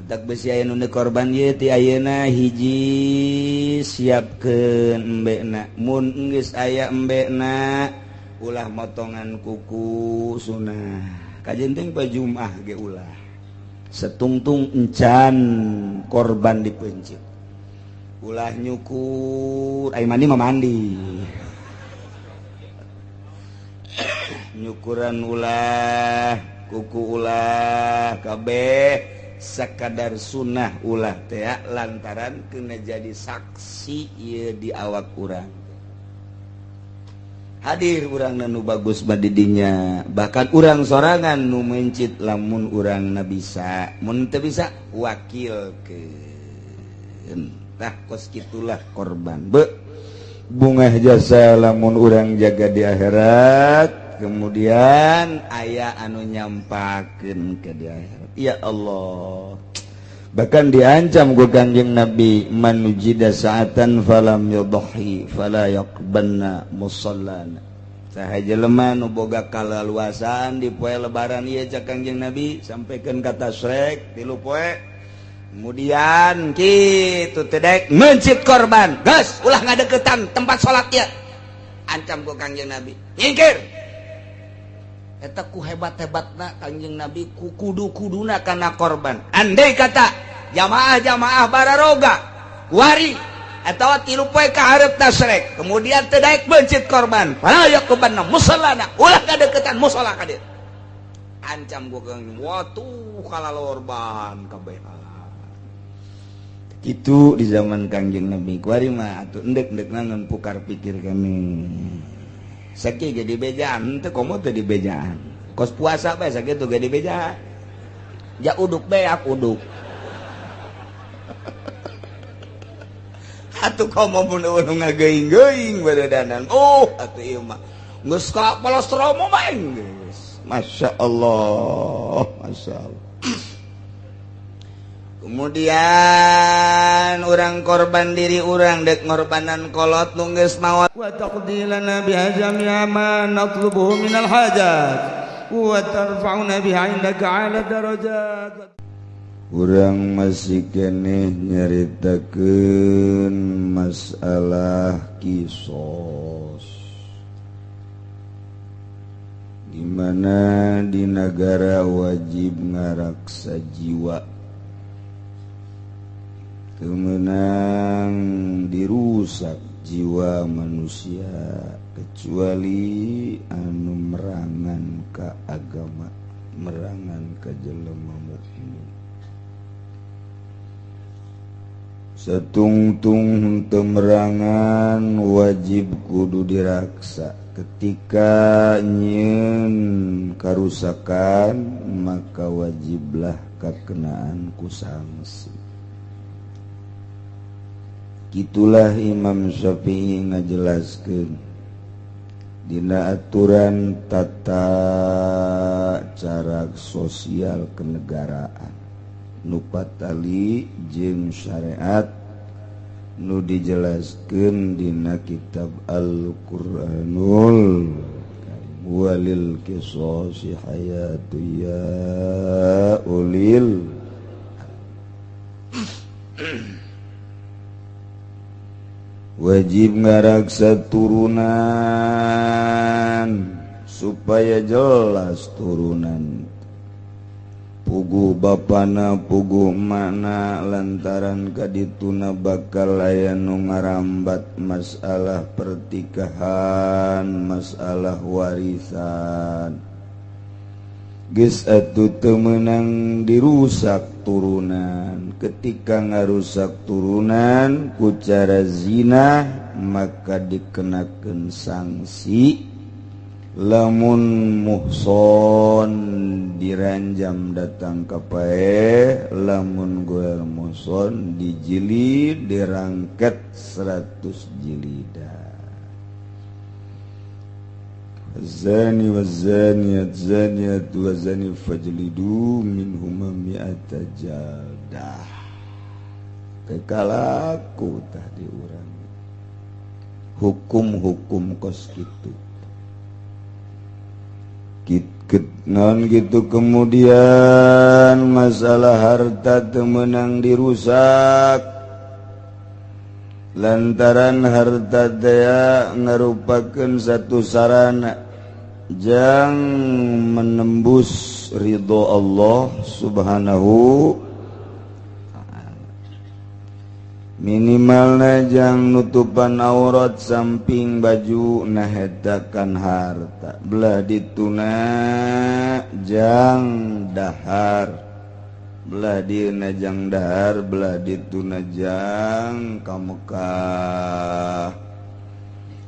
Matak besi aya nu korban ieu ti ayeuna hiji siapkeun embekna. Mun geus aya embekna ulah motongan kuku sunah. Kajenting poe Jumat ge ulah. Setungtung encan korban dipencit. Ulah nyukur, ai mandi mah mandi. Nyukuran ulah, kuku ulah, kabeh sekadar sunnah ulah teh lantaran kena jadi saksi ieu di awak urang. Hadir urang nu bagus badidinya, bahkan urang sorangan nu mencit lamun urang na bisa, mun teu bisa wakilkeun. Tah kos kitulah korban. Be bungah jasa lamun urang jaga di akhirat, kemudian aya anu nyampakeun ke di akhirat. Ya Allah, bahkan diancam ku Kanjeng Nabi, man wujida sa'atan falam yudhi fala yaqbanna musallana. Saha jelema nu boga kalaluasan di poe lebaran ieu cak Kanjeng Nabi sampaikan kata srek tilu poe, kemudian kitu teh daek mencit korban, geus ulah ngadeukeutan tempat salat ieu. Ancam ku Kanjeng Nabi, nyingkir. Eta ku hebat-hebatna Kanjeng Nabi ku kudu-kuduna kana korban. Andai kata jamaah-jamaah bararoga kuari atawa tilu poe ka hareup tasrek, kemudian teu daek bencit korban, fala yaqbanna musallana, ulah kadeukeutan musala ka dieu. Ancam ku Kanjeng, watuh kalalorban kabehan. Kitu di zaman Kanjeng Nabi kuari mah atuh endek-endekna ngan pukar pikir kami. Sakieu ge dibejaan teu komo teu dibejaan. Kos puasa bae sakitu ge dibejaan. Ja uduk beak uduk. Atuh komo mun eueuh nu ngageuing-geuing baredanan. Oh, atuh ieu mah geus ka palostromo mah geus. Masya Allah, Masya Allah. Kemudian orang korban diri orang dek ngorbanan kolot nu geus maot. Wa taqdilana biha jami'a ma natlubuhu minal hajat wa tarfa'una biha 'indaka 'ala darajat. Urang masih keneh nyaritakeun masalah kisos, di mana di negara wajib ngaraksa jiwa kemenang dirusak jiwa manusia kecuali anu merangan ka agama, merangan ka jelema mukmin. Setungtung henteu merangan wajib kudu diraksa. Ketika nyieun karusakan maka wajiblah kakenaan ku sanksi. Itulah Imam Syafi'i ngajelaskeun dina aturan tata cara sosial kenegaraan nu patali jeung syariat nu dijelaskeun dina kitab Al-Qur'anul Karim. Walil qisasi hayatu ya ulil. Wajib ngaraksa turunan supaya jelas turunan puguh bapana puguh makna lantaran kadituna bakal aya nu ngarambat masalah pertikahan, masalah warisan. Geus atuh teu meunang dirusak turunan. Ketika ngarusak turunan ku cara zina maka dikenakeun sanksi. Lamun muhson diranjam datang ka paeh, lamun goel muhson dijilid dirangket 100 jilidan. Zani wazaniyat zaniyat wazani fajlidu minhuma mi'ata jaldah. Kekalaku tah di urang hukum-hukum kos kitu. Non gitu kemudian masalah harta temenang dirusak lantaran harta dea ngarupakeun satu sarana jang menembus ridho Allah Subhanahu. Minimalna jang nutupan aurat samping baju nahetakan harta belah dituna jang dahar belah dieuna jang dahar belah dituna jang ka Mekah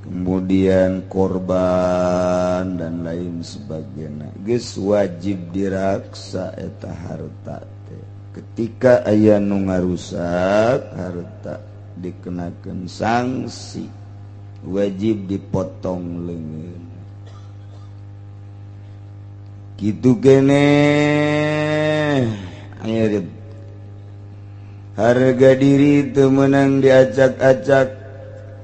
kemudian korban dan lain sebagainya geus wajib diraksa eta harta. Ketika aya nu ngarusak harta dikenakan sanksi wajib dipotong leungeun kitu keneh. Harga diri teu meunang diacak-acak,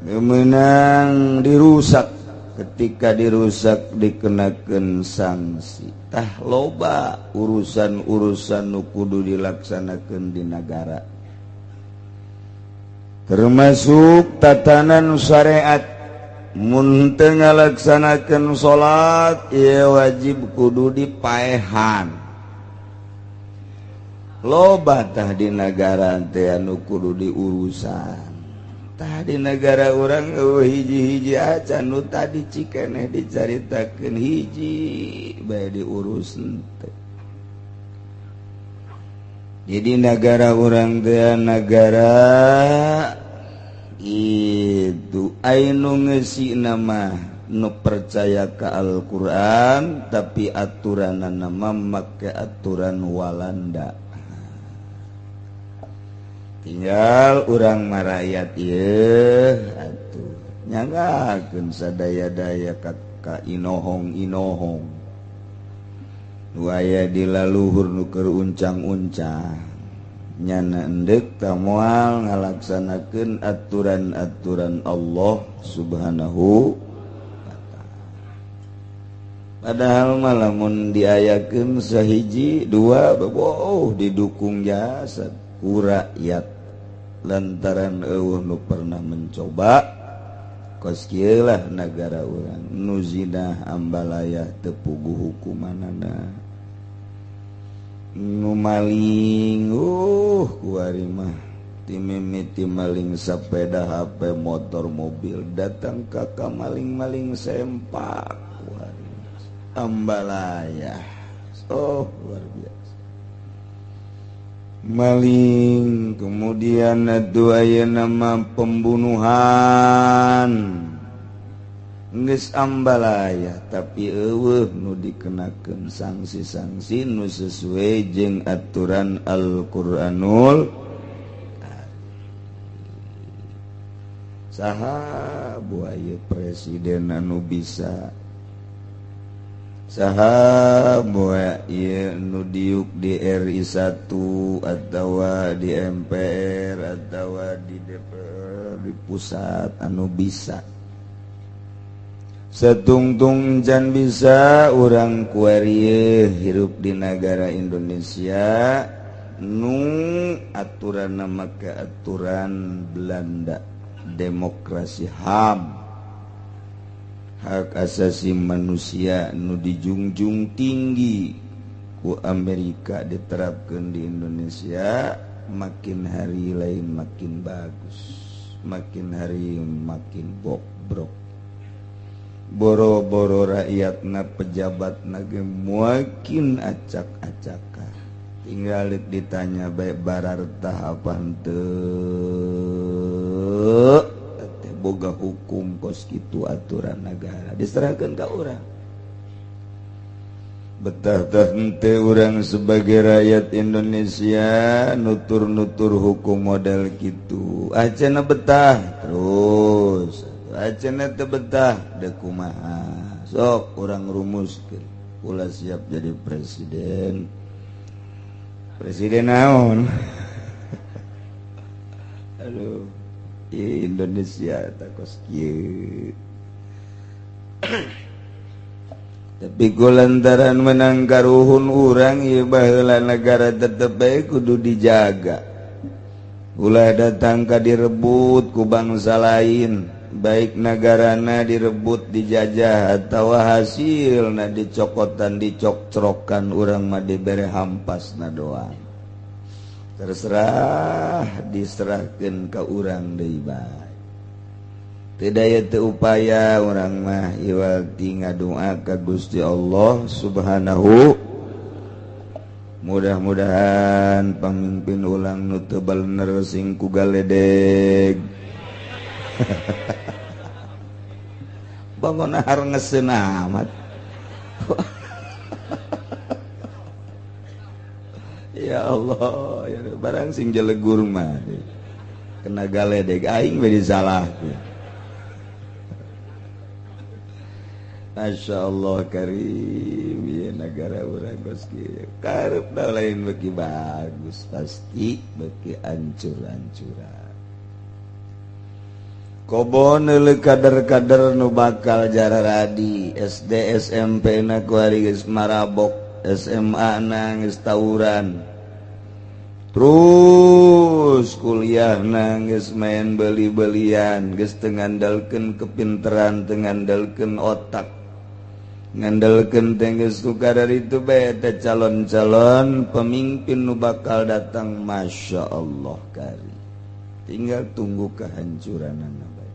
teu meunang dirusak. Ketika dirusak dikenakan sanksi. Tah loba urusan-urusan nu kudu dilaksanakan di negara, termasuk tatanan syariat. Mun teu ngalaksanakeun salat ieu wajib kudu dipaehan. Loba tah di negara teh anu kudu diurusan. Tah di negara urang hiji-hiji aja nu tadi cikeneh dicaritakeun hiji bae diurus teh. Jadi negara urang teh negara itu anu ngeusi nama nu percaya ka Al-Qur'an tapi aturanana make aturan Walanda. Tinggal urang marayat ieu atuh nyanggakeun sadaya-daya ka inohong-inohong nu aya di laluhur nu keur uncang-uncang nyana endek ta moal ngalaksanakeun aturan-aturan Allah Subhanahu wa ta'ala. Padahal mah lamun diayakeun sahiji dua boh didukung jasa ku rakyat lantaran eueuh nu pernah mencoba kos kieu lah nagara urang nu zina ambalaya teu puguh hukumanana nu maling kuari mah timimiti maling sepeda HP motor mobil datang ka maling-maling sempak kuari ambalaya. Oh luar biasa maling. Kemudian atuh aya nama pembunuhan geus ambalaya tapi eueuh nu dikenakeun sanksi-sanksi nu sesuai jeung aturan Al-Qur'anul. Saha buaya presiden anu bisa, saha buaya nu diuk di RI 1 atawa di MPR atawa di DPR di pusat anu bisa. Setungtung can bisa urang kuari hirup di negara Indonesia nu aturan nama keaturan Belanda, demokrasi HAM, hak asasi manusia nu dijunjung tinggi ku Amerika diterapkan di Indonesia. Makin hari lain makin bagus, makin hari makin bobrok. Boro-boro rakyatna pejabatna ge makin acak-acakan. Tinggal ditanya baik barartah apa henteu teh boga hukum kos kitu aturan negara diserahkeun ka urang. Betah tah henteu urang sebagai rakyat Indonesia nutur-nutur hukum model kitu. Acana betah terus, acana teu betah deuk kumaha. Sok urang rumuskeun ulah siap jadi presiden. Presiden naon? Aduh, Indonesia takos kieu. Tapi ku lantaran menang karuhun urang ieu baheula negara tetep bae kudu dijaga. Ulah datang ka direbut ku bangsa lain, baik negarana direbut dijajah atawa hasilna dicokotan dicokcrokan urang mah dibere hampasna doang. Terserah diserahkeun ka urang deui bae. Teu daya teu upaya urang mah iwal ti ngadoa ka Gusti Allah Subhanahu. Mudah-mudahan pamimpin ulang nu teu balener sing ku galedeg. Bangun har ngeuseun amat. Ya Allah, ya barang sing jelegur mah kena galedeg aing we disalahkeun. Masya Allah karim ya negara urang geus kieu karepna lain beuki bagus pasti beuki ancur-ancuran. Kobon neuleuh kader-kader nu bakal jararadi SD SMP na kuari geus marabok, SMA na geus tawuran, terus kuliah na geus main beli-belian, geus teu ngandalkeun kepinteran, teu ngandalkeun otak, ngandalkeun teh geus tukar itu bae teh calon-calon pemimpin nu bakal datang. Masya Allah kari tinggal tunggu kehancuranana bae.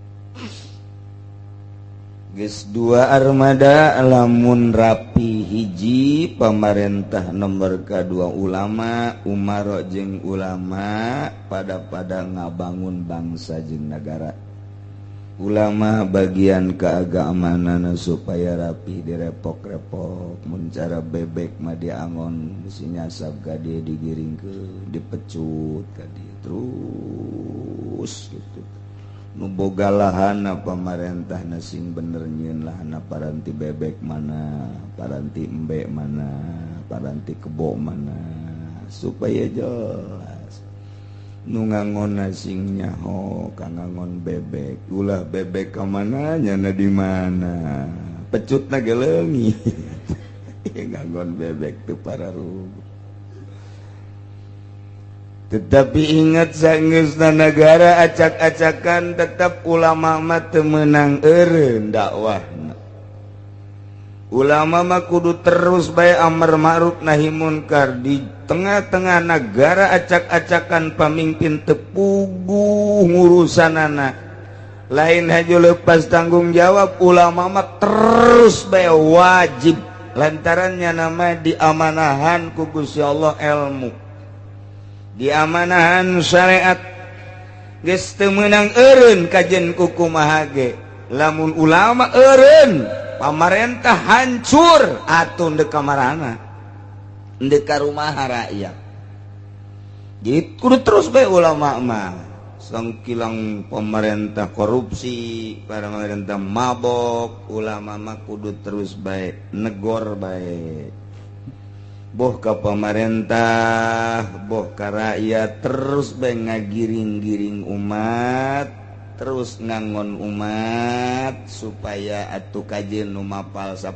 Geus dua armada lamun rapi hiji pamarentah nomor kedua ulama umaro jeung ulama pada-pada ngabangun bangsa jeung negara. Ulama bagian keagamanana supaya rapi direpok-repok mun cara bebek mah diangon bisi nyasab ka dieu digiringkeun dipecut ka dieu terus gitu. Nu boga lahanna pamarentahna sing bener nyieun lahanna paranti bebek mana, paranti embe mana, paranti kebo mana supaya jelas. Nu ngangon sing nyaho ka ngangon bebek, ulah bebek ka mana nyana di mana, pecutna ge leungit. Ngangon bebek teu pararuguh. Tetapi ingat sanggeusna negara acak-acakan tetap ulama mah teu meunang eureun dakwahna. Ulama mah kudu terus bae amar ma'ruf nahi munkar di tengah-tengah negara acak-acakan pamimpin teu puguh ngurusanana. Lain haju lepas tanggung jawab ulama mah terus bae wajib lantarannya nama diamanahan ku Gusti Allah ilmu. Diamanahan syariat geus teu meunang eureun kajen ku kumaha ge. Lamun ulama eureun pamarentah hancur atuh ndek kamarana ndek ka rumah rakyat. Jadi kudu terus bae ulama mah sangkilang pemerintah korupsi, pemerintah mabok, ulama mah kudu terus bae negor bae. Boh ka pemerintah, boh ka rakyat terus bae ngagiring-giring umat, terus ngangon umat supaya atuh kajeun nu mapal 10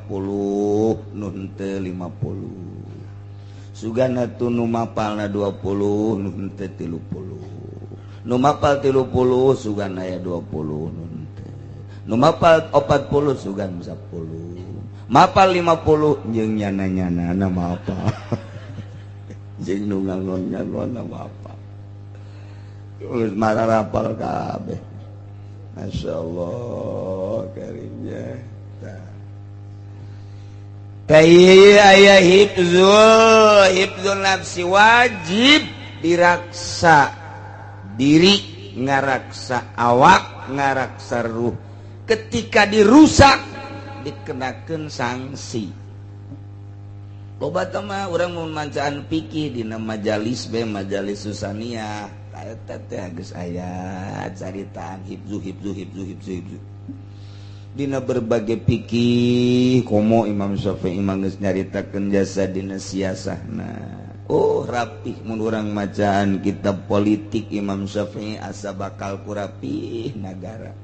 nu henteu 50. Sugan atuh nu mapalna 20 nu henteu 30. Nu mapal 30 sugan aya 20 nu henteu. Nu mapal 40 sugan 10. Mapal 50 jeung nyana-nyana na mapal. Jeung nu ngangon-ngangon na mapal. Geus mararapal kabeh. Masya Allah karimnya. Aya hifzul hifzul nafsi wajib diraksa diri, ngaraksa awak, ngaraksa ruh. Ketika dirusak dikenakan sanksi. Loba teh mah urang mun mancaan fikih dina majalis be majalis susaniah eta teh geus aya caritaan hifzu hifzu hifzu hifzu hifzu dina berbagai fikih komo Imam Syafi'i mah geus nyaritakeun jasa dina siasahna. Oh rapih mun urang macaan kitab politik Imam Syafi'i asa bakal ku rapih nagara.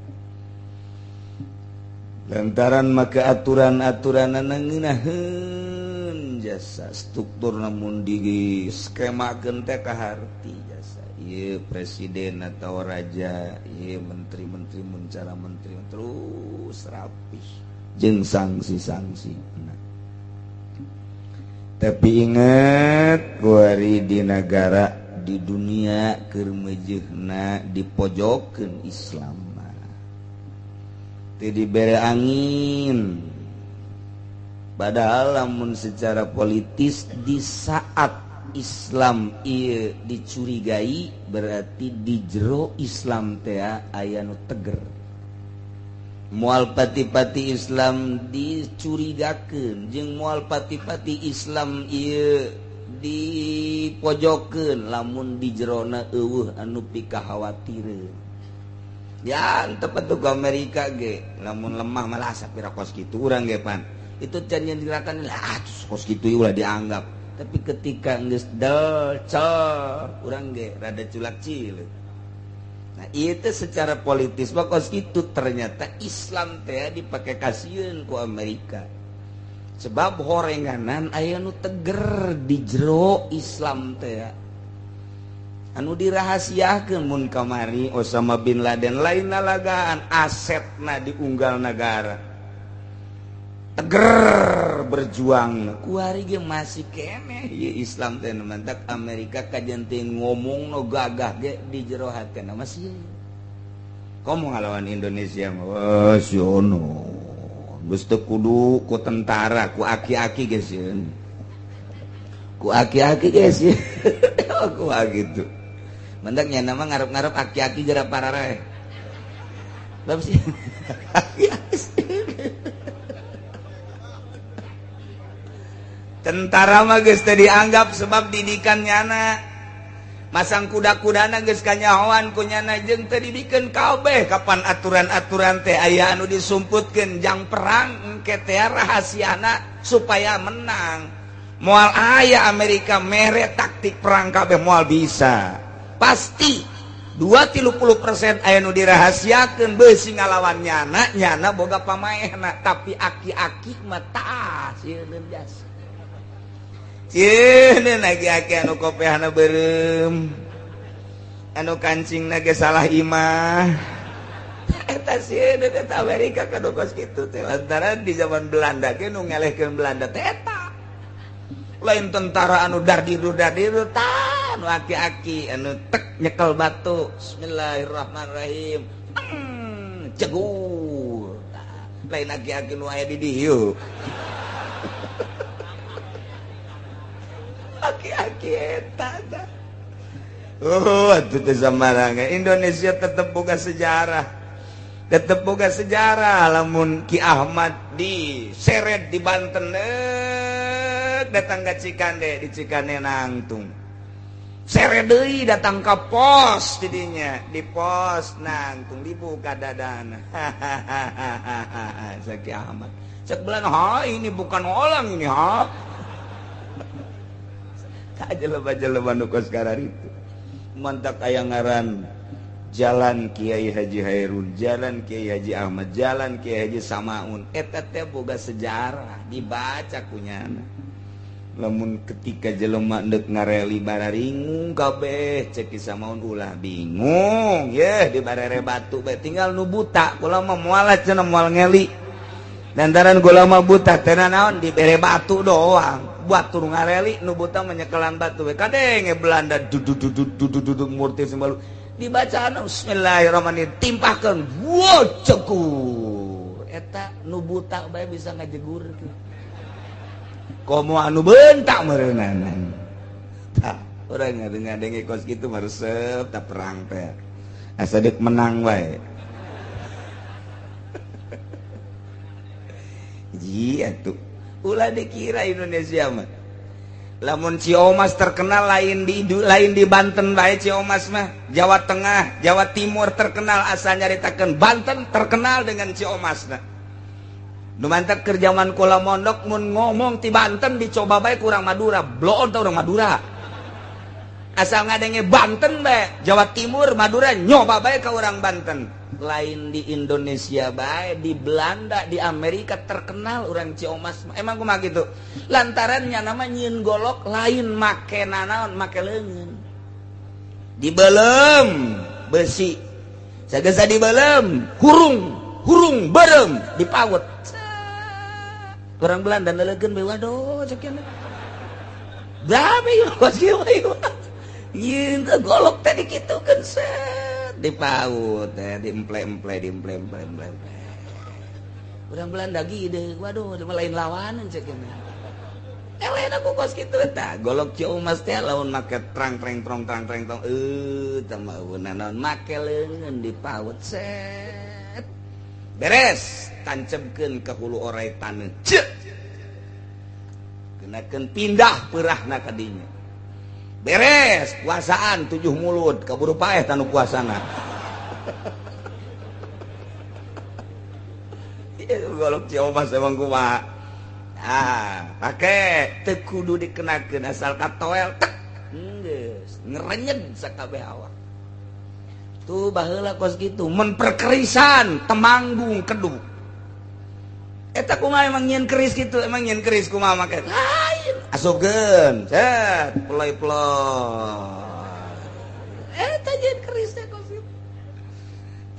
Lantaran maka aturan-aturan ngeunaheun jasa struktur, namun di skemakeun teh kaharti jasa. Ieu presiden atau raja, ieu menteri-menteri, mun cara menteri terus rapih jeung sanksi-sanksi. Nah, tapi ingat kuari di negara di dunia keur meujeuhna dipojokkeun Islam, dibere angin. Padahal lamun secara politis di saat Islam ieu dicurigai, berarti di jero Islam teh aya nu teger. Moal pati-pati Islam dicurigakeun jeung moal pati-pati Islam ieu dipojokkeun lamun di jerona eueuh anu pikakhawatireun. Ya, tepat tuh ke Amerika ge lamun lemah malah sapira kos kitu urang ge pan itu can yang gerakan lah kos kitu ulah dianggap. Tapi ketika geus del cel urang ge rada culak cileuk. Nah, itu secara politis mah kos kitu. Ternyata Islam teh dipake kasieun ku Amerika sebab horenganan aya nu teger di jero Islam teh anu dirahasiakeun. Mun kamari Osama bin Laden lain lalagaan, asetna diunggal negara, teger berjuang. Kuari ge masih keneh ieu Islam teh. Mantak Amerika kajen teh ngomong no gagah ge di jero hatena masih komo ngalawan Indonesia mah. Wah, siono geus teu kudu ku tentara, ku aki-aki ge sieun, ku aki-aki ge sieun ku gitu. Mandaknya nama ngarep-ngarep aki-aki jera pararae. Bab sih aki-aki tentara mah geus teu dianggap sebab didikan nyana masang kuda-kudana geus kanyahoan ku nyana jeung teu dibikeun kabeh. Kapan aturan-aturan teh aya anu disumputkeun jang perang engke teh rahasiana supaya menang. Moal aya Amerika mere taktik perang kabeh, moal bisa. Pasti 2-30% aya nu dirahasiakeun beusi ngalawan nyana. Nyana boga pamaehna, tapi aki-aki mah tah sieun jasa. Sieun aki-aki anu kopehana beureum, anu kancingna ge salah imah eta sieun eta Amerika kanu kos kitu teh. Lantaran di zaman Belanda ge nu ngelehkeun Belanda teh eta lain tentara anu dardiru dardiru, tah nu aki-aki anu tek nyekel batu, bismillahirrahmanirrahim, cegur. Lain aki-aki nu aya di dieu, aki-aki eta tah. Oh, atuh teh samaranga Indonesia tetep boga sejarah, tetep boga sejarah. Lamun Ki Ahmad diseret di Banten, datang ke Cikande, di Cikande nangtung, seret deui datang ke pos didinya, di pos nangtung, dibuka dadana. Hahaha, Ki Ahmad cek belan, ha, ini bukan orang ini, ha. Tak jelema-jelema nu kos itu mantak aya ngaran Jalan Kiai Haji Hairun, Jalan Kiai Haji Ahmad, Jalan Kiai Haji Samaun, eta teh boga sejarah dibaca kunyana. Lamun ketika jelema ndek ngareli bararingung kabeh, cek Ki Samaun ulah bingung yeh, di barere batu bae tinggal nu buta. Kula mah moal cenah, moal ngeli lantaran kula mah buta teh naon, dibere batu doang buat turun ngareli. Nu buta menyekelan batu we kadenge Belanda duduk duduk duduk duduk murti sembalu, dibacaan bismillahirrahmanirrahim, timpahkeun, wow, cegur. Eta nu buta bae bisa ngajegur, komo anu bentak meureunanan. Tah urang ngadenge kos kitu mah resep tah perang teh, asa deuk menang wae. Ji atuh ulah dikira Indonesia mah lamun Ciomas terkenal lain di Banten bae. Ciomas mah Jawa Tengah, Jawa Timur terkenal, asal nyaritakeun Banten terkenal dengan Ciomas. Nah, nu mantak keur jaman kula mondok, mun ngomong ti Banten dicoba bae kurang Madura, bloon tah urang Madura. Asal ngadenge Banten bae, Jawa Timur, Madura nyoba bae ka orang Banten. Lain di Indonesia bae, di Belanda, di Amerika terkenal orang Ciomas. Emang kumaha gitu? Lantarannya nama nyieun golok lain make nanaon, make leungeun. Dibelem besi. Sagesa dibelem, hurung, hurung berem dipawet. Orang Belanda nelegeun bae, waduh ceuk. Berapa ieu kos kieu ieu? Nyieun golok tadi kitu kan set dipaut teh diemple-emple diemple-emple emple. Urang Belanda gede, waduh lain lawanan cek ini. Eleh aku kos kitu tah golok Ciomas teh lamun make trang treng trong trang treng tong tah mah naon make leungeun dipaut set. Beres tancebkeun ka hulu orai taneuh. Ceuk. Kenakeun pindah peurahna ka dinya. Beres puasaan 7 mulut kaburu paeh tanu puasana. Golok Ciomas emang kumaha. Ah, pake teu kudu dikenakeun asal katoel tek geus ngerenyeg sakabeh awak. Tuh baheula kos kitu memperkerisan temanggung kedu. Eta kumaha emang nyieun keris kitu, emang nyieun keris kumaha make? Lain. Asupkeun, set, peloy-peloy. Eta nyieun keris teh kos kitu.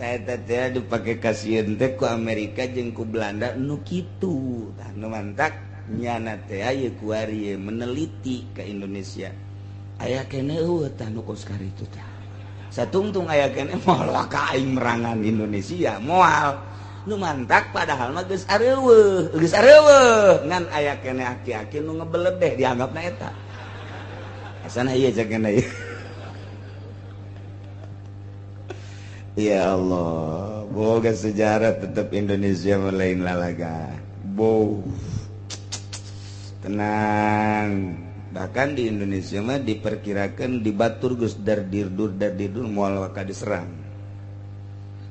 Eta teh dipake kasieun teh ku Amerika jeung ku Belanda nu kitu. Tah nu mantak nyana teh aya kuari meneliti ke Indonesia. Aya keneh eueuh tah nu kos karitu tah. Satungtung aya keneh moal ka aing merangan Indonesia, moal. Nu mantak padahal mah geus areuweuh, geus areuweuh ngan aya keneh aki-aki nu ngebeledeh dianggapna eta. Asana ieu cek ieu. Ya Allah, boga sejarah tetap Indonesia lain lalaga. Bo. Tenang. Bahkan di Indonesia mah diperkirakan di batur geus dardirdur dardirdur moal waka diserang.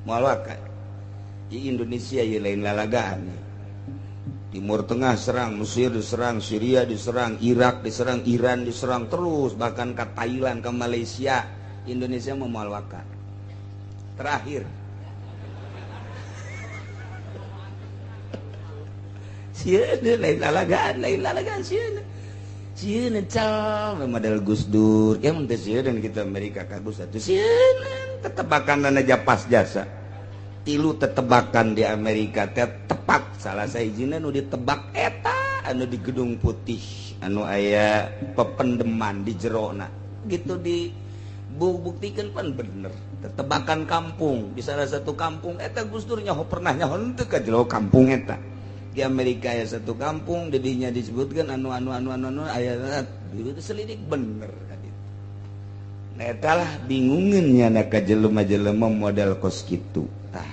Moal waka. Di Indonesia ya lain lalagaan. Timur Tengah serang, Mesir diserang, Syria diserang, Irak diserang, Iran diserang terus, bahkan ke Thailand, ke Malaysia. Indonesia moal waka. Terakhir. Sieun lain lalagaan sieun. Sieun cal model Gus Dur. Ya mun teh sieun kita Amerika ka Gus atuh sieun tetebakan aja pas jasa. Tilu tetebakan di Amerika teh tepat salah sahijina nu ditebak eta anu di Gedung Putih anu aya pependeman di jerona gitu di buktikan pan bener tetebakan kampung di salah satu kampung eta Gus Dur nyaho pernah nyaho henteu ka jero kampung eta di Amerika aya satu kampung dedinya disebutkan anu anu anu anu anu aya itu selidik bener ka ditu. Nah eta lah bingungeun nya ka jelema-jelema model kos kitu. Tah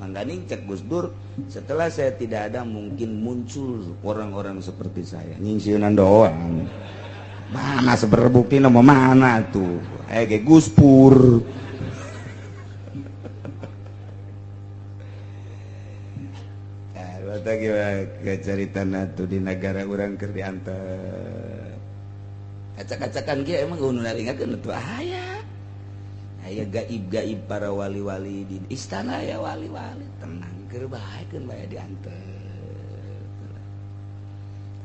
mangganing cek Gus Dur setelah saya tidak ada mungkin muncul orang-orang seperti saya nyingsieunan doang. Mana seberbukti nama mana tuh eh Gus Pur. Cerita tuh di negara orang keur diantar acak-acakan kieu emang nu naringakeun tuh aya aya gaib-gaib para wali-wali di istana ya wali-wali tenang keur bae keun bae diantar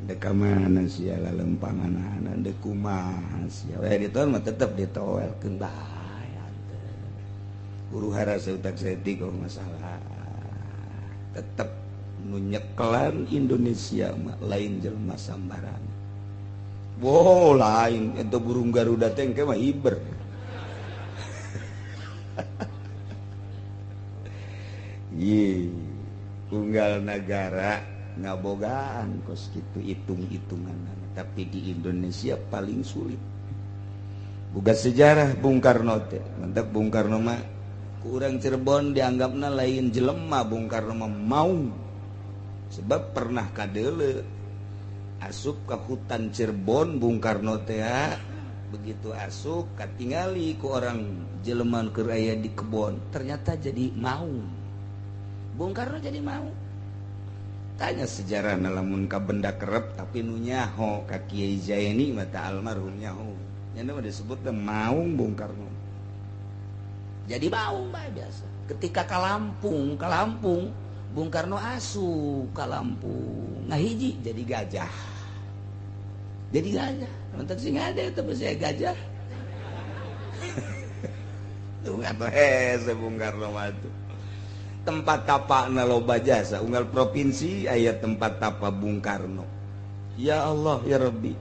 dek ka mana sia lalempanganana dek kumaha sia we ditoel mah tetep ditoelkeun bae antar huru hara seutak saeutik masalah tetep nu nyekelan Indonesia mah lain jelema sambarangan. Wow, lain eta burung Garuda teh engke mah hiber. Ye, unggal nagara ngabogaan kos kitu hitung-hitungan, tapi di Indonesia paling sulit. Boga sejarah Bung Karno teh, mantap Bung Karno mah ku urang Cirebon dianggapna lain jelema Bung Karno mah mau. Sebab pernah kadele asup ke hutan Cirebon Bung Karno teh begitu asup katingali ku orang jeleman keur aya di kebon ternyata jadi mau Bung Karno jadi mau. Tanya sejarah lamun ka benda kerep tapi nu nyaho ka Kiai Zaini mata almarhum nyaho. Nya mah disebut teh maung Bung Karno. Jadi maung bae biasa. Ketika ka Lampung, Bung Karno asup ka Lampung. Ngahiji jadi gajah. Jadi gajah. Mentak sing ada eta saya gajah. Tuh atuh hese Bung Karno mah tuh. Tempat tapakna loba jasa unggal provinsi aya tempat tapa Bung Karno. Ya Allah ya Rabbi,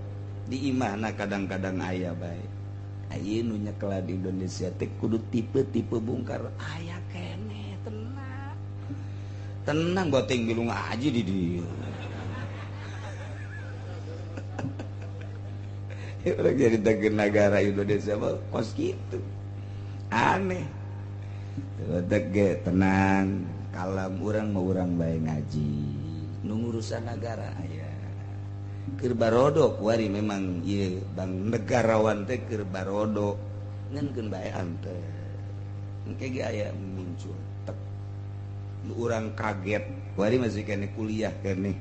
di imahna kadang-kadang aya bae. Aya nu nyekela di Indonesia teh kudu tipe-tipe Bung Karno. Aya keneh tenang. Tenang boting milu ngaji di dieu. Orang jadi negara Indonesia mah kos kitu. Aneh. Tege tenang, kalam urang mau urang bae ngaji. Nu ngurusan negara aya. Keur barodo kuari memang ieu bang negarawan teh keur barodo ngan keun bae ante. Engke ge aya muncul tek. Nu urang kaget, kuari masih keneh kuliah keneh.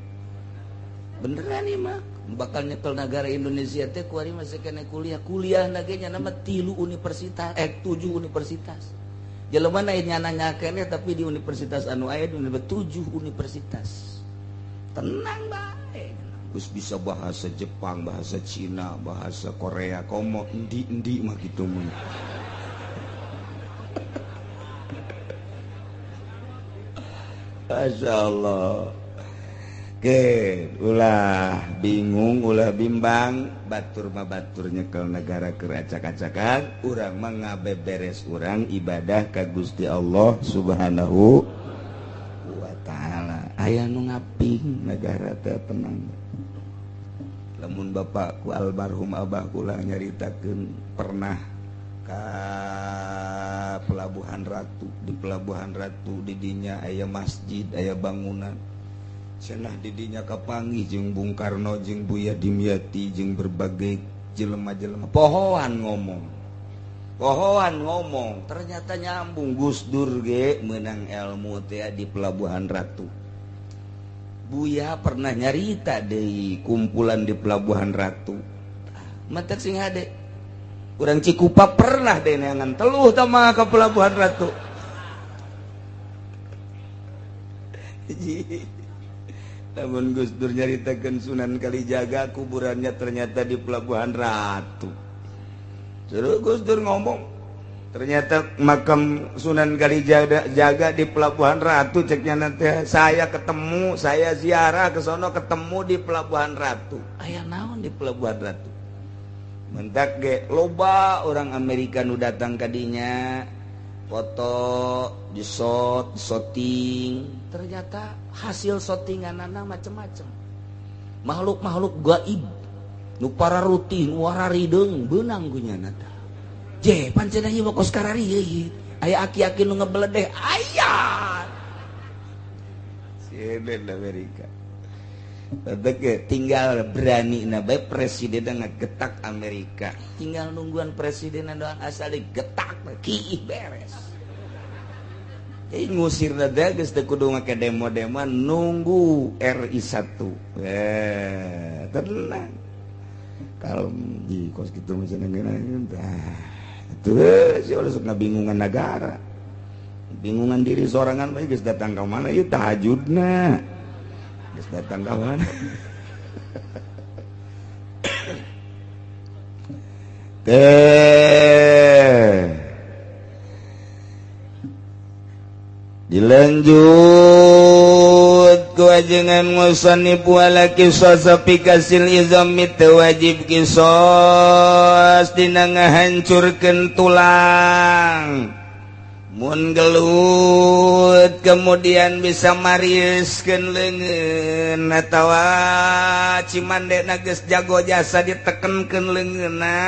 Beneran ieu mah bakal nyekel negara Indonesia teh kuari masih keneh kuliah. Kuliah na ge nya nama 3 universitas, 7 universitas. Jelema na nya keneh tapi di universitas anu aya di 7 universitas. Tenang bae. Geus bisa bahasa Jepang, bahasa Cina, bahasa Korea, komo endi-endi mah kitu mun. Masya Allah. Oke, ulah bingung, ulah bimbang, batur mah batur nyekel negara keur acak-acakan, urang mah ngabeberes urang ibadah ka Gusti Allah Subhanahu wa taala. Aya nu ngaping negara teh tenang. Lamun bapakku almarhum abah kula nyaritakeun pernah ka Pelabuhan Ratu, di Pelabuhan Ratu didinya aya masjid, aya bangunan. Cenah didinya kapanggih jeung Bung Karno jeung Buya Dimyati jeung berbagai jelema-jelema pohoan ngomong. Pohoan ngomong, ternyata nyambung Gus Dur ge meunang ilmu teh di Pelabuhan Ratu. Buya pernah nyarita deui kumpulan di Pelabuhan Ratu. Mantak sing hade. Urang Cikupa pernah deui neangan teluh tah mah ka Pelabuhan Ratu. Namun Gus Dur nyaritakeun Sunan Kalijaga kuburannya ternyata di Pelabuhan Ratu. Terus Gus Dur ngomong, ternyata makam Sunan Kalijaga di Pelabuhan Ratu ceknya nanti saya ketemu, saya ziarah ke sono ketemu di Pelabuhan Ratu. Aya naon di Pelabuhan Ratu? Mentak ge loba orang Amerika nu datang ka dinya, foto, di-shot, shooting. Ternyata hasil shootinganana macem-macem. Makhluk-makhluk gaib nu para rutin, wara rideung beunang ku nyana tah. Je, pancen ieu mah kos karari ieu. Aya aki-aki nu ngebeledeh, aya. Sieun Amerika. Teh tinggal berani na bae presiden ngegetak Amerika. Tinggal nungguan presiden doang asal digetak kiih beres. Jadi ngusir teh geus teu kudu make demo-demo nunggu RI 1. Tenang. Kalau di kos kitu mah cenah tah. Tuh si ulah sok ngabingungan negara. Bingungan diri sorangan bae geus datang ka mana ieu tahajudna. Geus datang ka mana. Teh dilanjut ku ajengan musannif wala qisas fi kasil izami teu wajib qisas dina ngahancurkeun tulang. Mun gelut kemudian bisa mariskeun leungeun atawa cimandena geus jago jasa ditekenkeun leungeunna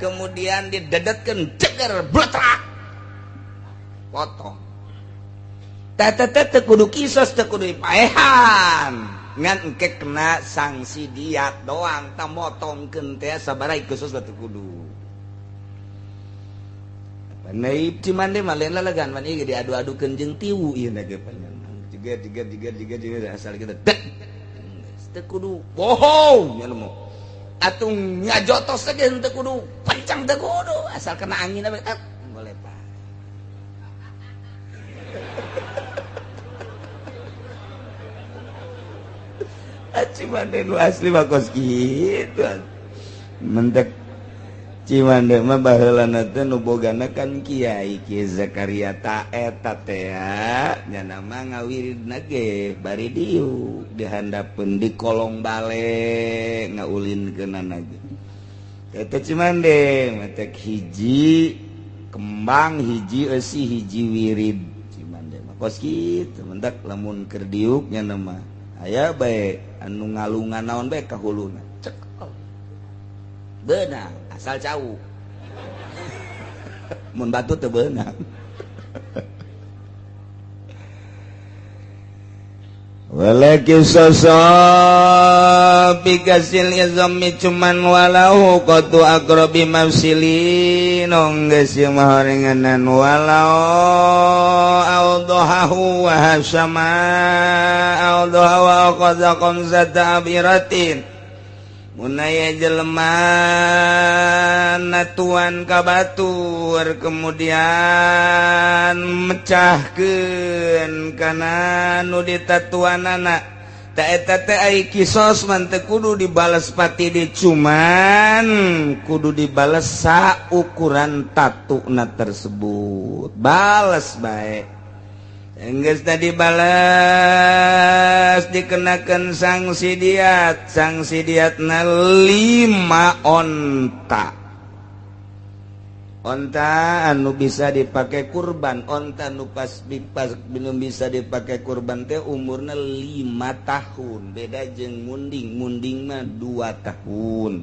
kemudian didedetkeun ceger bletrak potong. Teh teh kudu kisos teh kudu paehan ngan engke kena sanksi diat doang tah motongkeun teh sabaraha khusus teh kudu. Naib cimande mah lain lalagan man ieu diadu-adukeun jeung tiwu ieu na ge panjang. Jiga jiga jiga jiga jiga asal kita dek. Teu kudu bohong nya mah. Atuh ngajotos ge henteu kudu kencang, teu kudu, asal kena angin we boleh, Pak. Cimande nu asli mah kos kitu. Mentek Cimande mah baheulana teh nu bogana kan Kiai Ki Zakaria ta eta teh nya mah ngawiridna ge bari diuk dihandapeun di kolong bale ngaulinkeunana ge. Eta Cimande matek hiji kembang, hiji eusi, hiji wirid. Cimande mah kos kitu mentek lamun keur diuk nya mah aya bae anu ngalungan naon bae ka huluna cek beunang asal cau mun batu teu beunang. Walaki sosok bikasil izami cuman walau qatu aqrabi mafsilin geus ieu mah horenganan walau awdahu wa hasama awdahu wa akhadha khamsata abiratin munaya jelema natuan ka batur kemudian mecahkeun kana nu ditatuanana ta eta teh ai kisos mah teu kudu dibales pati di cuman kudu dibales saukuran tatuna tersebut, bales bae. Enggeus tadi balas dikenakan sanksi diat, sanksi diatna 5 onta. Onta anu bisa dipakai kurban, onta nu pas belum bisa dipakai kurban teh umurna 5 tahun. Beda jeung munding, munding mah 2 tahun.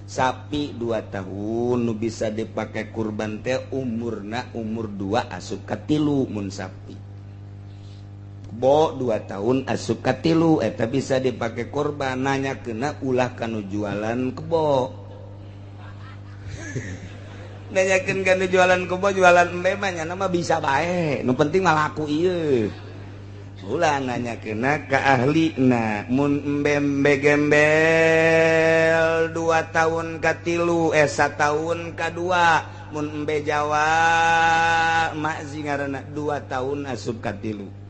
Sapi 2 tahun nu bisa dipakai kurban teh umurna umur 2 asup ka 3 mun sapi. Bo 2 tahun asup ka 3 eta bisa dipakai korban. Nanya kena ulah kanu jualan kebo. Nanyakeun kanu jualan kebo, jualan embe mah nya mah bisa bae, nu penting mah laku ieu. Ulah nanya kena ka ahlina mun embe-embe gembel 2 tahun ka 3 1 tahun ka 2 mun embe Jawa makzi ngaranna 2 tahun asup ka 3.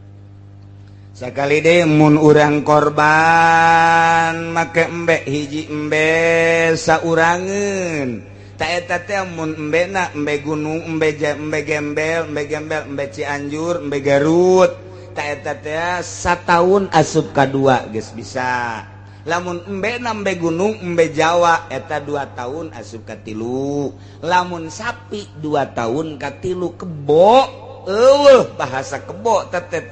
Sakali deui mun urang korban make embe hiji embe saurangeun ta eta teh mun embena embe gunung, embe gembel, embe gembel, embe Cianjur, embe Garut ta eta teh sataun asup ka 2 geus bisa. Lamun embena embe gunung, embe Jawa eta 2 tahun asup ka 3. Lamun sapi 2 tahun ka 3 kebo eueuh bahasa kebo teh teh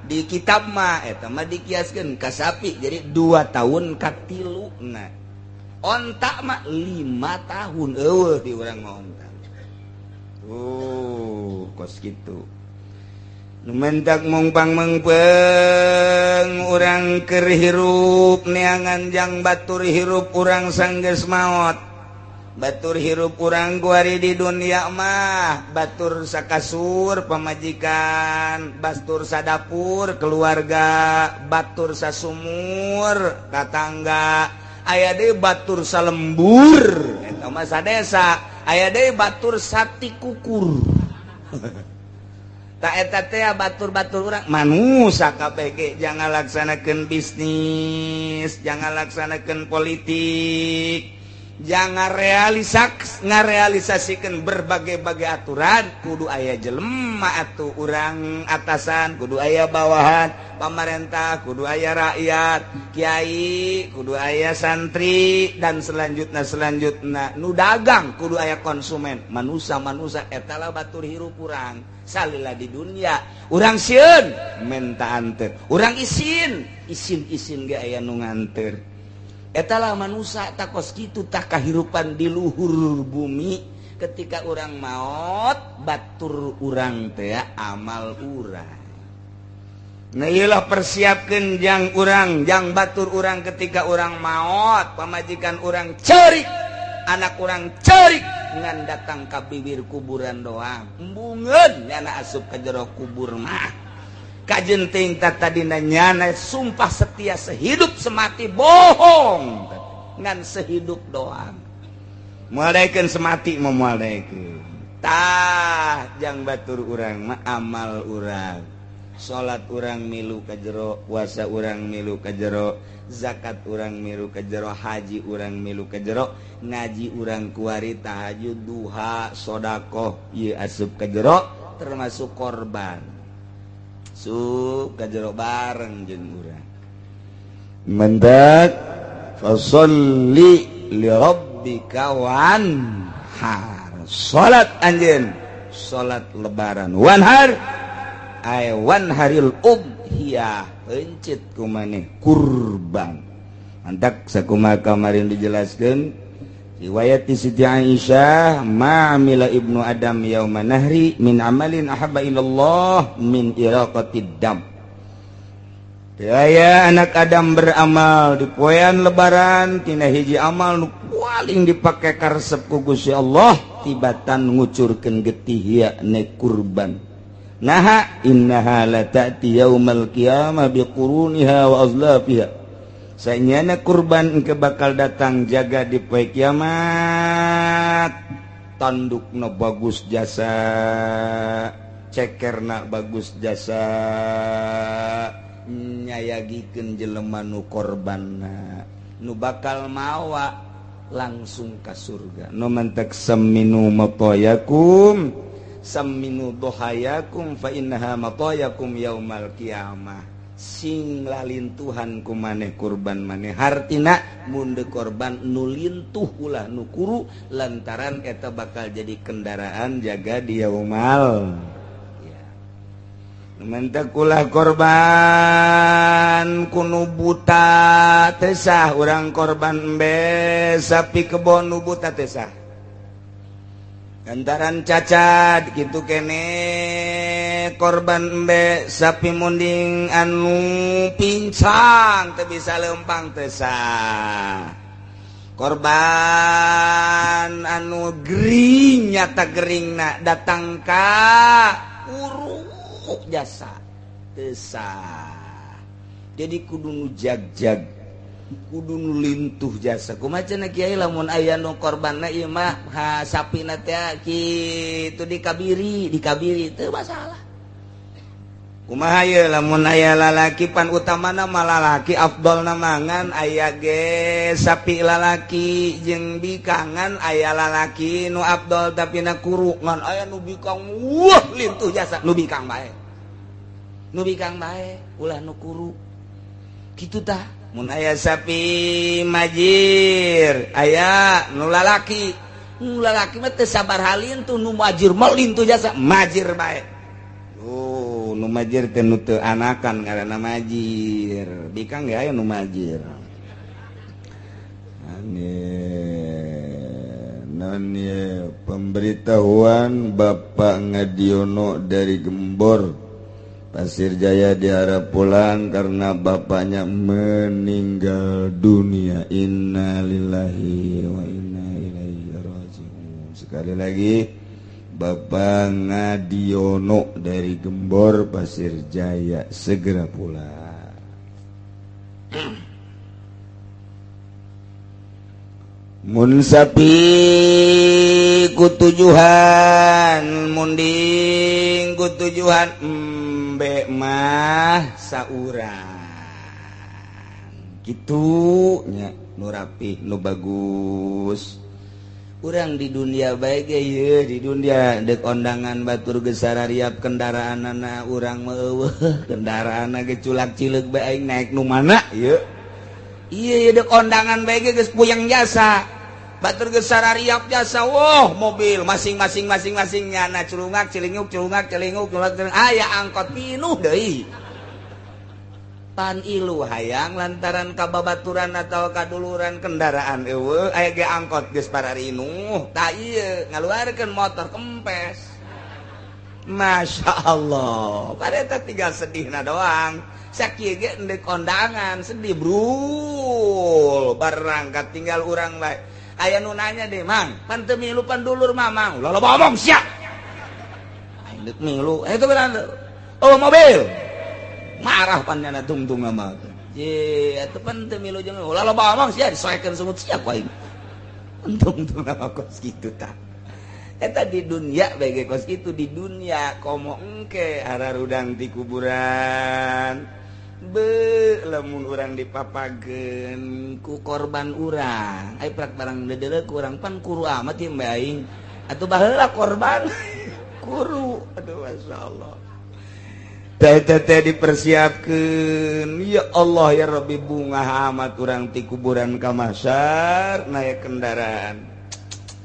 di kitab mah eta mah dikiaskeun ka sapi jadi 2 tahun ka 3 na. Onta mah 5 tahun eueuh di urang mah onta. Tuh kos kitu. Nu mentak mongpang mengpeng urang keur hirup neangan jang batur hirup urang sanggeus maot. Batur hirup urang kuari di dunia mah batur sakasur pamajikan, batur sadapur keluarga, batur sasumur tatangga, aya deui batur salembur eta mah sadesa, aya deui batur satikukur. Ta eta teh batur-batur urang manusa kabeh ge jangan laksanakeun bisnis, jangan laksanakeun politik, jangan ngarealisasikan berbagai-bagai aturan. Kudu aya jelema atuh urang atasan, kudu aya bawahan, pamarentah kudu aya rakyat, kiai kudu aya santri, dan selanjutnya selanjutnya nu dagang kudu aya konsumen. Manusa-manusa eta lah batur hirup urang salila di dunia. Urang sieun menta anter, urang isin isin-isin ge aya nu nganter. Etalah manusia takos kitu tak kahirupan di luhur bumi. Ketika urang maot batur urang teh amal urang. Nah iyalah persiapkeun jang urang, jang batur urang ketika urang maot, pamajikan urang ceurik, anak urang ceurik, ngan datang ka bibir kuburan doang. Embungeun nyana asup ka jero kubur mah. Kajenting tadina nyana sumpah setia sehidup semati bohong. Ngan sehidup doang, moal daekeun semati mah, moal daekeun. Tah, jang batur urang mah, amal urang, salat urang milu ka jero, puasa urang milu ka jero, zakat urang milu ka jero, haji urang milu ka jero, ngaji urang kuari, tahajud, duha, sodakoh ieu asup ka jero, termasuk korban su ka jero bareng jeung urang. Mendak fasolli li rabbika wanhar. Salat anjeun, salat Lebaran, wanhar ay wanharil udhiyah, pencit ku maneh kurban. Mantak sakumaha kamarin dijelaskeun riwayat di Siti Aisyah, ma amila ibnu Adam yauma nahri min amalin ahabba ilallah min iraqatid dam. Aya anak Adam beramal di poean Lebaran tina hiji amal nu paling dipake karesep ku Gusti Allah tibatan ngucurkeun getih, yakni kurban. Naha? Innaha la ta'ti yaumal qiyamah biquruniha wa azlafiha. Sanyana kurban engke bakal datang jaga di poe kiamat, tandukna bagus jasa, cekerna bagus jasa, nyayagikeun jelema nu korbanna, nu bakal mawa langsung ka surga. Nu mantak samminu matayakum, samminu dohayakum, fa innaha matayakum yaumal qiyamah. Sing lalintuhan ku maneh kurban maneh, hartina mun korban nu lintuh, ulah nu kuru, lantaran eta bakal jadi kendaraan jaga di yaumal ya. Mantak ulah korban ku nu buta, teu sah urang korban embe sapi kebon nu buta, teu sah lantaran cacat gitu kene. Korban embe sapi munding anu pincang, teu bisa lempang, teu sah. Korban anu gering, nyata geringna datang ka uruk jasa, teu sah. Jadi kudu nu jag-jag, kudu nu lintuh jasa. Kumaha cenah, Kiai, lamun aya nu korbanna ieu mah ha sapina teh kitu dikabiri, dikabiri teu masalah? Kumaha ye lamun aya lalaki? Pan utamana mah lalaki afdolna, mangan aya ge sapi lalaki jeung bikangan. Aya lalaki nu afdol tapi na kuru, ngan aya nu bikang, wah, lintuh jasa, nu bikang bae, nu bikang bae, ulah nu kuru kitu. Tah, mun aya sapi majir, aya nu lalaki, nu lalaki mah teu sabar halin tuh, nu majir mah lintuh jasa, majir bae. Oh, nu majir teh nu teu anakan ngaranna majir. Bikang ya aya nu majir. Aneh non ye, pemberitahuan Bapak Ngadiono dari Gembor Pasir Jaya diharap pulang karena bapaknya meninggal dunia. Innalillahi wa inna ilaihi rajiun. Sekali lagi, Bapak Ngadiono dari Gembor Pasir Jaya segera pulang. Mun sapi ku tujuhan munding, ku tujuhan embe mah saurang gitu nya, nu rapih, nu bagus. Urang di dunia baik ye, di dunia dek ondangan batur geus sarariap kendaraanana, urang mah eueuh kendaraan ge, culak cileuk bae. Aing naik nu mana ye? Iya ye, dek ondangan bae ge geus puyeng jasa, batur geus sarariap jasa. Wah, mobil masing-masing, masing-masing nyana culungak cilinguk, culungak celinguk, culungak celinguk. Aya angkot pinuh deui. Pan ilu hayang lantaran kababaturan atau kaduluran, kendaraan eueuh, aya ge angkot geus pararinuh. Tah, ieu ngaluarkeun motor kempes. Masya Allah, pada eta tinggal sedihna doang. Sakieu ge endek kondangan sedih brul barangkat tinggal urang bae. Aya nu nanya deh, "Mang, pan teu milu pan dulur Mamang?" "Loba omong sia, aing deuk milu." Eh, itu benar. Oh, mobil marah pan nyana tungtung sama. Je atuh pan teu milu jeung ulah loba omong sia disoekeun sungut sia ku aing. Untung-untung nama kos kitu tah. Eta di dunia bae kos kitu di dunia komo engke hararudang di kuburan. Be lamun urang dipapageun ku korban urang. Ai prak barang dedeuleu ku urang pan kuru amat ieu mbe aing. Atuh baheula korban kuru. Aduh masyaallah. Teh dipersiapkan ya Allah ya Rabbi bunga amat urang ti kuburan ka mahsyar naik kendaraan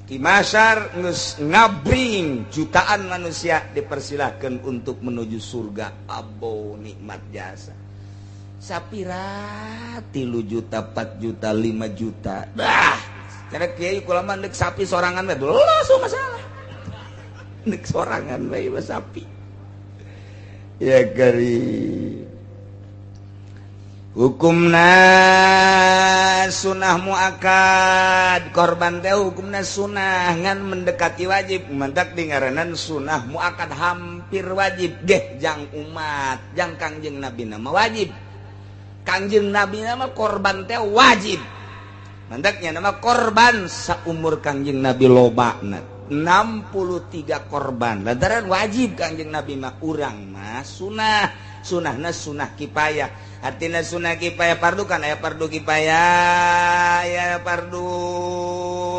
di mahsyar geus ngabring jutaan manusia dipersilahkan untuk menuju surga. Abo nikmat jasa sapira 3 juta 4 juta 5 juta dah cara kiai kula mah deuk sapi sorangan we langsung masalah deuk sorangan we sapi. Ya kari hukumna sunah muakad korban teh hukumna sunah ngan mendekati wajib mendak dingaranan sunah muakad hampir wajib geh jang umat jang Kangjeng Nabi nama wajib. Kangjeng Nabi nama korban teh wajib mendaknya nama korban saumur Kangjeng Nabi loba 63 korban lantaran wajib Kangjeng Nabi mah urang mah sunah sunahna sunah kipayah artinya sunah kipayah fardu kan aya fardu kipayah aya fardu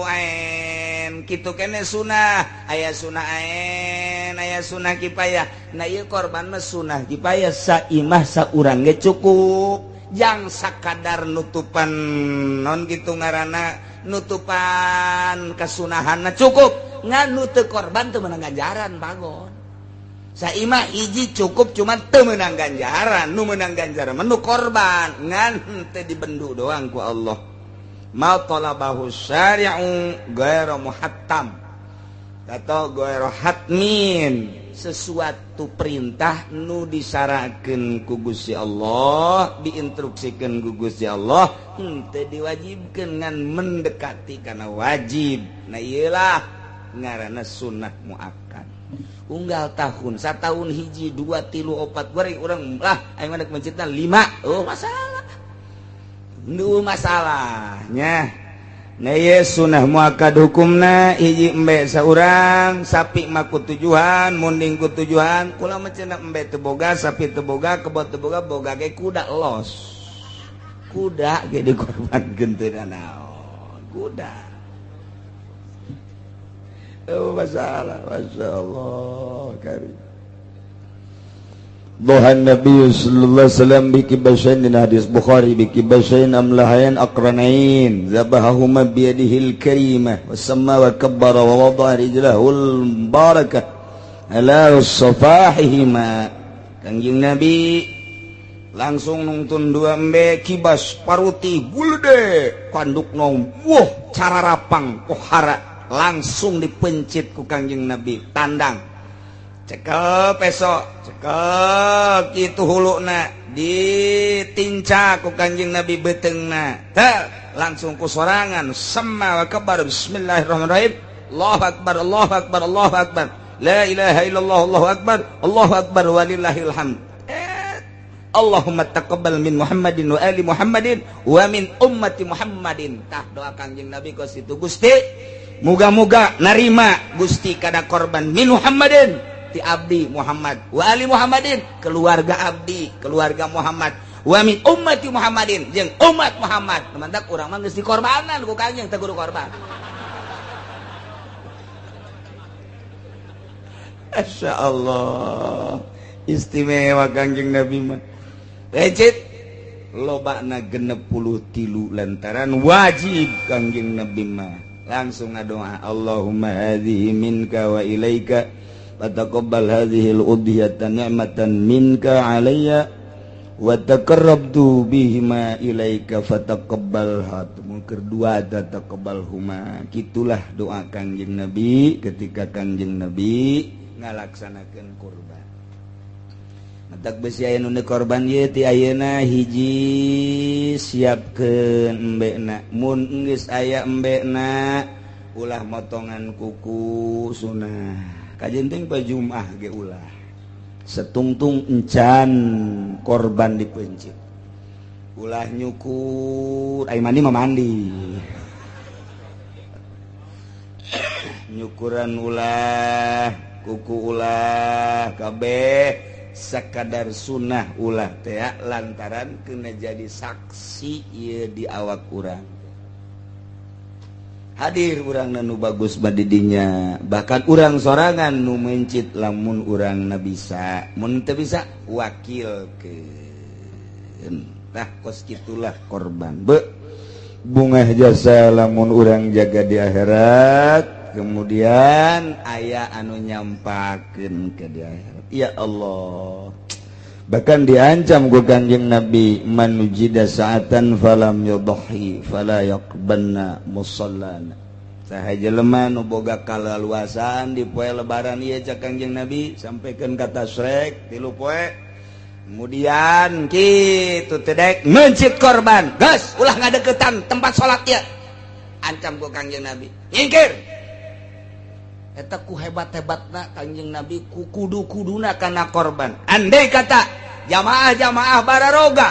ain kitu kene sunah aya sunah ain aya sunah kipayah. Nah ieu korban mah sunah kipayah saimah saurang ge cukup jang sakadar nutupan non kitu ngaranna nutupan kasunahanna cukup ngan nu teu korban teu meunang ganjaran bagon. Saimah hiji cukup cuman teu meunang ganjaran, nu meunang ganjaran mah nu korban ngan teu dibendu doang ku Allah. Ma talabahu syari'u ghairu muhattam atau ghairu hatmin, sesuatu perintah nu disarakeun ku Gusti Allah, diinstruksikeun ku Gusti Allah henteu diwajibkeun ngan mendekati kana wajib. Nah ieulah ngaranna sunnah muakkad. Unggal tahun satahun hiji 2 3 4 goreng urang lah aing mah deuk mencitna 5 oh masalah nu masalahnya. Nah ieu sunnah muakkad hukumna hiji embe saurang sapi mah ku tujuan munding ku tujuan kula mah cenah embe teu boga sapi teu boga kebo teu boga boga ge kuda los kuda ge dikorbankeun teu naon kuda. Oh, masalah, masya Allah, karim. Dohan Nabi sallallahu alaihi wasallam bikibashain din hadis Bukhari bikibashain amlahain aqranain zabahahuma biyadihil karimah wa samma wa kabbara wa wada'a rijlahul barakah ala safahihima. Kangjeng Nabi langsung nungtun dua embe kibas paruti gulde kandukna wah cara rapang pohara langsung dipencit ku Kangjeng Nabi tandang cekel peso cekel kitu huluna ditinca ku Kangjeng Nabi beuteungna teh langsung ku sorangan semma wa kabar bismillahirrahmanirrahim Allahu akbar Allahu akbar Allahu akbar la ilaha illallah Allahu akbar Allahu akbar walillahil hamd. Allahumma taqabbal min Muhammadin wa ali Muhammadin wa min ummati Muhammadin. Tah doa Kangjeng Nabi kos itu Gusti muga-muga narima Gusti kada korban min Muhammadin ti abdi Muhammad wa ali Muhammadin keluarga abdi keluarga Muhammad wa min ummati Muhammadin jeung umat Muhammad. Mantak urang mah geus dikorbanan ku Kangjeng teu kudu korban. Masya Allah istimewa Kangjeng Nabi mah. Lecit lobana 63 lantaran wajib Kangjeng Nabi mah. Langsung ngadoa Allahumma hadhihi minka wa ilaika fataqabbal hadhihi al-udhiyata ni'matan minka alayya wa taqarrabtu bihima ilaika fataqabbalha. Mungkin dua taqabbalhuma. Kitulah doa Kangjeng Nabi ketika Kangjeng Nabi ngalaksanakeun kurban. Matak besi aya nu korban ieu ti ayeuna hiji siapkeun embekna. Mun geus aya embekna ulah motongan kuku sunah. Kajen teh pa Jumat ge ulah. Setungtung encan korban dipencit. Ulah nyukur, ai mandi mah mandi. Nyukuran ulah, kuku ulah, kabeh sakadar sunnah ulah teh lantaran kena jadi saksi ieu di awak urang. Hadir urang nu bagus mah di dinya, bahkan urang sorangan nu mencit lamun urang na bisa, mun teu bisa wakilkeun. Tah kos kitulah korban. Be bungah jasa lamun urang jaga di akhirat, kemudian aya anu nyampakeun ke di akhirat. Ya Allah, bahkan diancam ku Kanjeng Nabi, man wujida sa'atan falam yudhi fala yaqbanna musallana. Saha jelema nu boga kalaluasan di poe lebaran ieu cak Kanjeng Nabi sampaikan kata srek 3 poe. Kemudian kitu teu daek mencit korban, geus ulah ngadeukeutan tempat salat ieu. Ancam ku Kanjeng Nabi, nyingkir. Eta ku hebat-hebatna Kanjeng Nabi ku kudu-kuduna kana korban. Andai kata jamaah-jamaah bararoga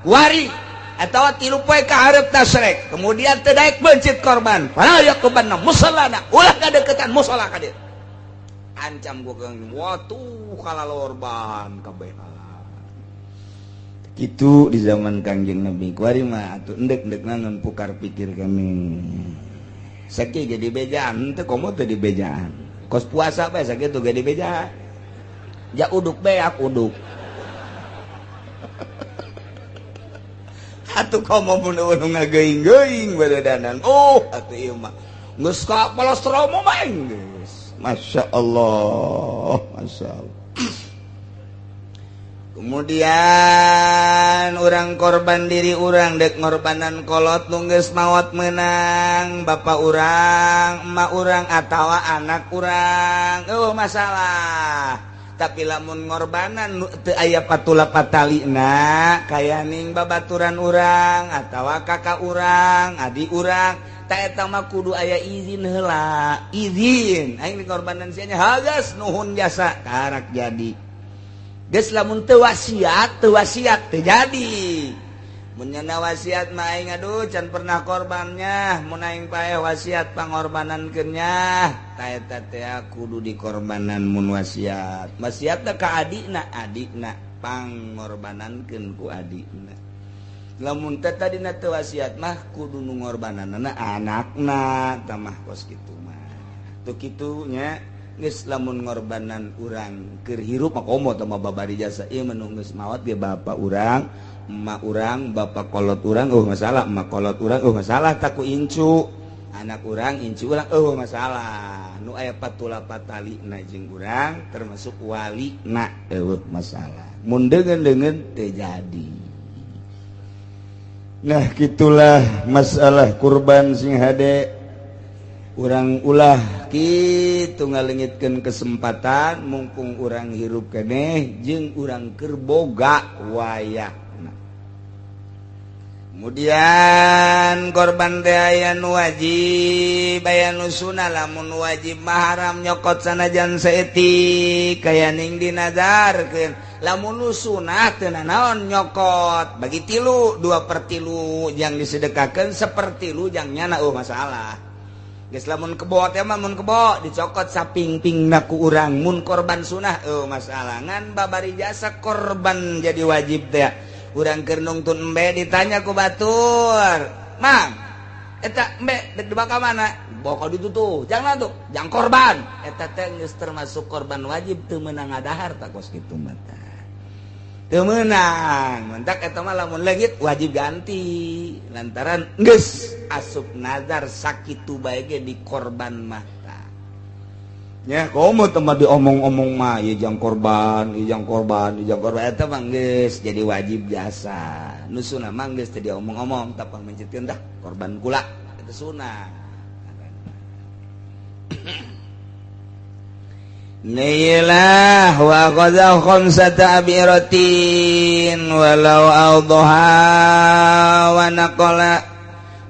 kuari atawa 3 poe ka hareup tasrek, kemudian teu daek mencit korban, fala yaqbanna musallana, ulah ngadeukeutan musala ka dieu. Ancam ku Kanjeng, watuh kalalorban kabehan. Itu di zaman Kangjeng Nabi kuari mah atuh endek-endek naon pukar pikir kami. Sakieu ge dibejaan teu komo teu dibejaan. Kos puasa bae sakitu ge dibejaan. Ja uduk beak uduk. Atuh komo mun nu ngageuing-geuing baredanan. Oh, atuh ieu mah geus ka palostromo mah geus. Masya Allah, Masya Allah. Kemudian orang korban diri orang dek ngorbanan kolot nu geus maot menang bapak urang, emak urang atawa anak urang. Oh masalah. Tapi lamun ngorbanan teu aya patula patalina kayaning babaturan urang atawa kakak urang, adik urang, ta eta mah kudu aya izin heula. Izin aing ngorbanan sia nya hagas nuhun jasa karak jadi. Geus lamun teu wasiat teu jadi. Mun nyana wasiat mah aing aduh can pernah korbannya, mun aing paeh wasiat pangorbanankeun nya, ta eta teh kudu dikorbanan mun wasiat. Wasiatna ka adikna, adikna pangorbanankeun ku adikna. Lamun teh tadina teu wasiat mah kudu nu ngorbananna anakna, tah mah kos kitu mah. Tuh kitu nya. Geus lamun ngorbanan urang keur hirup mah komo teh mah babari jasa ieu mah nu geus maot ge bapa urang, emak urang, bapak kolot urang eueuh masalah, emak kolot urang eueuh masalah tak ku incu, anak urang incu urang eueuh masalah. Nu aya patula patalina jeung urang termasuk walina eueuh masalah. Mun deungeun-deungeun teu jadi. Nah gitulah masalah kurban sing hade. Urang ulah kitu ngalengitkeun kesempatan mumpung urang hirup keneh jeung urang keur boga wayahna. Kemudian korban teh aya nu wajib aya nu sunah. Lamun wajib mah haram nyokot sanajan saeutik kayaning dinazarkeun. Lamun nu sunah teu nanaon nyokot bagi 3, 2/3 jang disedekahkeun, 1/3 jang nyana eueuh masalah. Geus lamun kebo teh mah mun kebo dicokot sapingpingna ku urang mun korban sunah eueuh masalah. Ngan babari jasa korban jadi wajib teh. Urang keur nungtun embe ditanya ku batur, "Mang, eta embe dek dibawa ka mana?" "Bawa ka ditu tuh." "Jangan tuh, jangan korban." Eta teh geus termasuk korban wajib teu meunang ngadahar tah kos kitu mah tah. Teu meunang, mentak eta mah lamun leungit wajib ganti lantaran geus asup nazar sakitu bae ge di korban mah tah. Nya komo teh mah diomong-omong mah ieu jang korban, ieu jang korban, ieu jang korban eta mah geus jadi wajib jasa. Nu sunah mah geus teu diomong-omong tapang mencitkeun dah korban kula eta sunah. Nilah wa qadha khamsata abiratin walau awdaha wa naqala.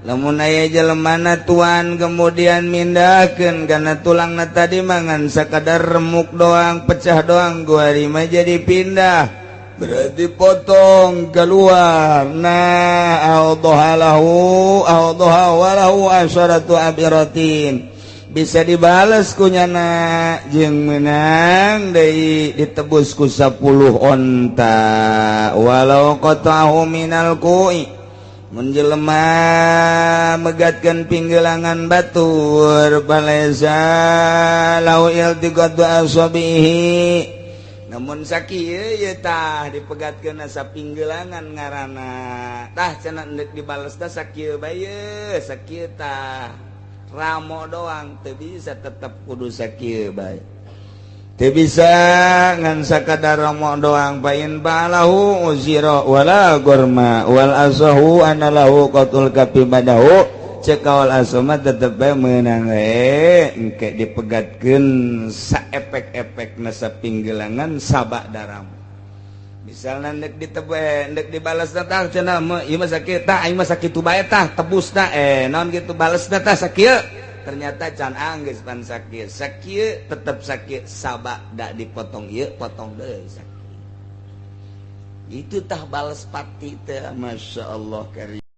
Lamun aya jelemana tuan kemudian mindahkeun kana tulangna tadi mangan sakadar remuk doang pecah doang guari mah jadi pindah. Berarti potong keluar. Nah, awdaha lahu, awdaha walahu asyaratu abiratin, bisa dibales kunyana jeung menang deui ditebus ku 10 onta. Walau qata'ahu minal ku'i, mun jelema megatkeun pinggelangan batur, falaisa lahu iltiqatu asabihi. Namun sakieu ye tah dipegatkeun sapinggelangan ngaranna tah cenah endek dibales tah sakieu bae, sakieu tah ramo doang teu bisa, tetep kudu sakieu bae, teu bisa ngan sakadar ramo doang. Fa in fa'alahu uzira wala gharma, wal asahu anna lahu qatul kafi badahu. Cek kaul asah mah tetep bae meunang we engke dipegatkeun saepek-epek na sapinggelangan sabak daram. Misalnya ndek ditebe, ndek dibalas tah cenah ieu mah sakieu tah, aing mah sakitu bae tah tebusna, naon gitu, balesna tah sakieu. Ternyata can anggeus pan sakieu sakieu, tetep sakieu sabak da dipotong ieu, potong deui sakieu. Itu tah balas pati teh, Masya Allah karim.